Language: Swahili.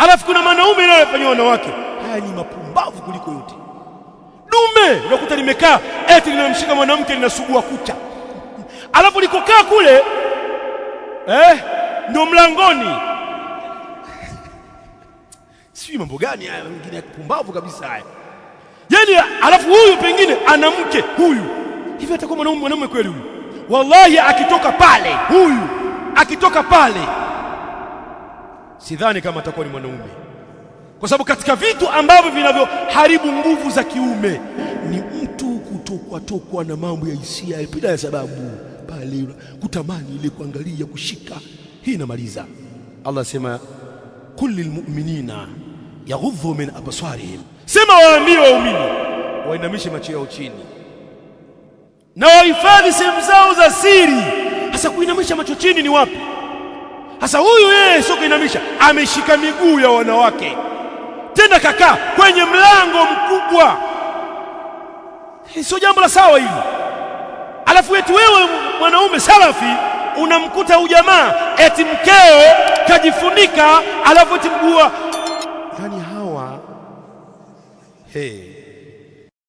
Alafu kuna mwanaume naye anafanyia wanawake. Haya ni mapumbavu kuliko yote. Dume unakuta limekaa eti linamshika mwanamke linasugua kucha, alafu likokaa kule ndio mlangoni. Sijui mambo gani haya, mengine ya kipumbavu kabisa haya. Yaani alafu huyu pengine ana mke huyu, hivi atakuwa mwanaume kweli huyu? Wallahi akitoka pale huyu, akitoka pale sidhani kama atakuwa ni mwanaume, kwa sababu katika vitu ambavyo vinavyoharibu nguvu za kiume ni mtu kutokwa tokwa na mambo ya hisia bila ya sababu, pale kutamani ile kuangalia, kushika. Hii inamaliza. Allah sema kul lilmu'minina yaghudhu min absarihim, sema waambie waumini wainamishe macho yao chini na wahifadhi sehemu zao za siri. Hasa kuinamisha macho chini ni wapi? Hasa huyu yeye sio kuinamisha, ameshika miguu ya wanawake, tena kakaa kwenye mlango mkubwa. Sio jambo la sawa hili. Alafu eti wewe mwanaume salafi unamkuta ujamaa eti mkeo kajifunika, alafu eti mguu. Yani hawa hey.